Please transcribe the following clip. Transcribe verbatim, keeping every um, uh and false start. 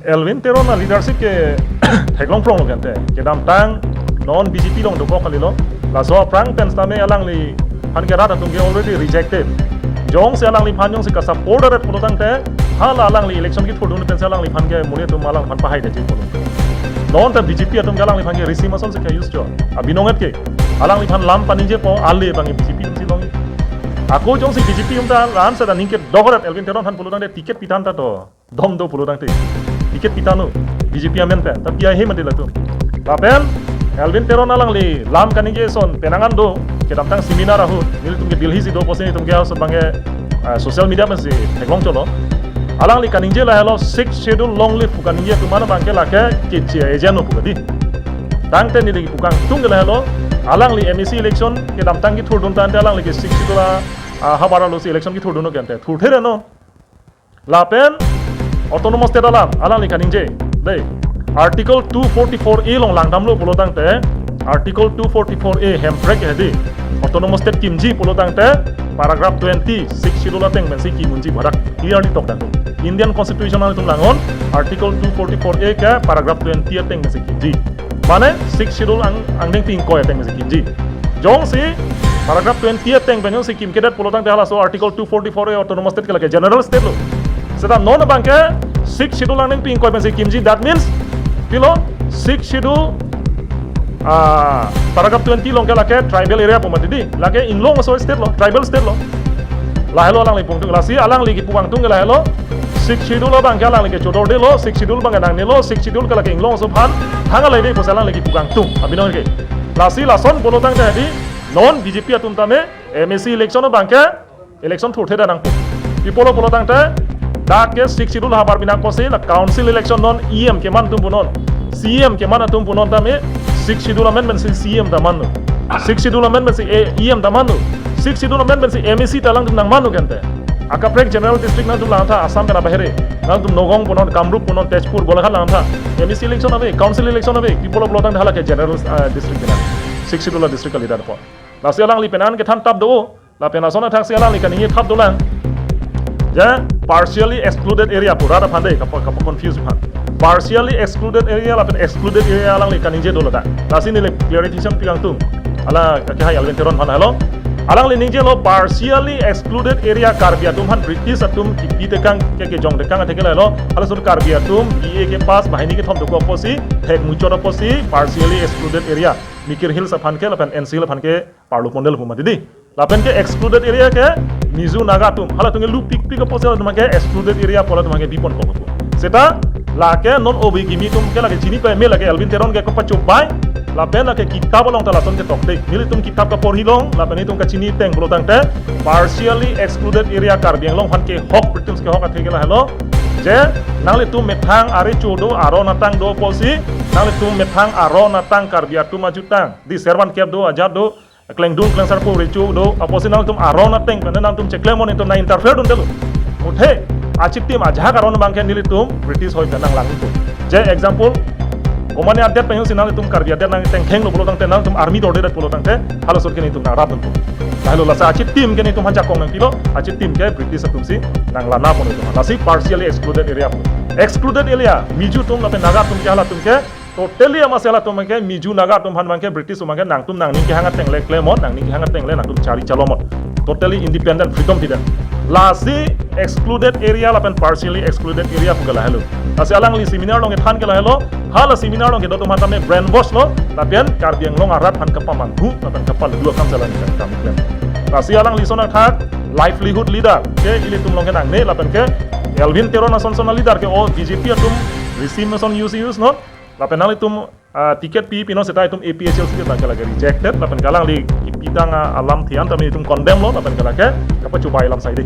Elwin Teron aleadership ke theklong prong lo kente. Kedamtang non B J P along dokok kalilo. Laso aphrang pen setame alangliphan ke rat atum ke already rejected. Jongsi alangliphan jongsi ka-support aret pulo tangte, hala alangli election kethurdun pensi alangliphan ke monit atum alangphan pahai detji pulo. Non ta B J P atum ke alangliphan ke risim ason si ke-use jo. Abinong et ke. Alangliphan lam paningjepo, ale abang B J P atum si long. Ako jongsi B J P atum ta la-an seta ning kedok aret Elwin Teron aphan pulo tangte ticket pithan ta to. Dom do pulo tangte. Ticket pithannon B J P amen pen. Ta pi ahem ante latum. Lapen Elwin Teron alangli lam kaningje ason penang an do, kedamtang seminar ahut, nelitum ke Delhi si do pusi nelitum ke ahormu abang ke, ah, social media pensi theklong cholo. Alangli kaningje lahelo Sixth Schedule long live pu kaningje atum an abang ke lake keche agent lo pu kadi. Tangte neli kipu kangtung ke lahelo, alangli M A C election kedamtang kethurdun tangte alangli ke Sixth Schedule a, ah, havar alosi election kethurdun kente. Thurthe re non. Lapen Autonomous State alam, alangli kaningje. Dei, Article two forty-four A along langdamlo pulo tangte, Article two forty-four A hemprek hedi. Autonomous State kimji pulo tangte, paragraph twenty, Sixth Schedule ateng pensi kim unji badak clearly tokdang. Indian Constitution alangtum langnon, Article two forty-four A ke paragraph twenty ateng pensi kimji. Mane Sixth Schedule ang, angdengpi ingkoi ateng pensi kimji. Jongsi paragraph twenty ateng pen jongsi kimkedet pulo tangte halaso Article two forty-four A Autonomous State ke lake General State lo. Seta non abang ke Sixth Schedule angdengpi ingkoi pensi kimji, that means pilo Sixth Schedule, ah, paragraph twenty along ke lake tribal area pu mati di. Lake inglong aso state lo, tribal state lo. Lahelo alangli pungtung, lasi alangli kipu kangtung ke lahelo, Sixth Schedule abang ke alangli ke chodor detlo, Sixth Schedule abang ke nangnelo, Sixth Schedule ke lake inglong aso aphan thang alai de pusi alangli kipu kangtung. Abinong ke. Lasi lason pulo tangte hedi, non B J P atum tame M A C election abang ke election thurthe da nangpo. Pi apotlo pulo tangte, dak ke Sixth Schedule havar pinak pusi la council election non E M keman atum punon, C E M keman atum punon tame Sixth Schedule amen pensi C E M ta manlo. Sixth Schedule amen pensi E M ta manlo. Sixth Schedule amen pensi M A C ta alangtum nangmanlo kente. Akaprek General District nangtum langtha, Assam pen abahere. Nangtum Nagaon punon, Kamrup punon, Tezpur, Golaghat langtha. M A C election ave, council election ave, pi apotlo pulo tangte hala ke General, ah, District kelang. Sixth Schedule a-district kalidet apot. Lasi alangli penang kethan tap do, lapen ason athaksi alangli kaningje thap dolang. Je partially excluded area pu rat aphan dei, kapa, kapa confuse aphan. Partially excluded area lapen excluded area alangli kaningje dolo da. Lasi neli clarification pi kangtung. Hala kehai Elwin Teron aphan helo. Alangli ningjelo partially excluded area Karbi atum aphan British atum kipi tekang ke kejong tekang atheke lahelo. Halaso Karbi atum B A kepass, banghini kethom dokok pusi, thek muchot pusi, partially excluded area. Mikir Hills aphan ke, lapen N C Hills aphan ke, parlo pondetlo pu mati di. Lapen ke excluded area ke Mizo Naga atum. Halatum ke lupikpik apotsi halatum ke excluded area pu halatum ke biponkok pu. Seta lake non obi kimi atum ke lake chini pame, lake Elwin Teron ke kopachobai. Lapen lake kitab along ta lason ke tokte. Nelitum kitab kaporhi long, lapen itum kachini teng pulo tangte partially excluded area Karbi Anglong aphan kehok, British kehok atheke lahelo. Je nanglitum methang arecho do, aron atang do pusi, nanglitum methang aron atang Karbi atum ajutang. Di servan kep do, ajat do, klengdun klengsarpo recho do, apotsi nangtum aron ateng pen nangtum cheklemnon, itum nang-interfere dundetlo. Muthe, achitim ajahak aron abang ke nelitum British hoi pen nanglang pu. Je example, komane adet pen si nangtum Karbi adet nangtengkhenglo pulo tangte, nangtum army dordedet pulo tangte, halaso ke nelitum nangrap dunpo. Lahelo lasi achitim ke nelitum aphan jakong nangpilo, achitim ke British atum si nanglana pon itum. Lasi partially excluded area pu. Excluded area, Mizo atum lapen Naga atum ke halatum ke totally amatsi halatum ke Mizo Naga atum aphan abang ke British atum abang ke nangtum nangning kehang ateng le klemnon, nangning kehang ateng le nangtum chari chalomnon. Totally independent, freedom pidetlo. Lasi excluded area lapen partially excluded area pu ke lahelo. Lasi alangli seminar along kethan ke lahelo, hala seminar along kedo atum aphan tame brainwash lo, lapen Karbi Anglong arat aphan kapamanghu, lapen kapalu akam si alangli kami klem. Lasi alangli ason athak livelihood leader ke ilitum along ke nangne, lapen ke Elwin Teron ason ason a-leader ke o B J P atum risim ason use use non. Lapen nanglitum, ah, ticket pi pinon seta itum A P H L C ke lake rejected, lapen ke alangli kipitang, ah, alam thian tame itum condemn lo, lapen ke lake kapachobai alam sai dei.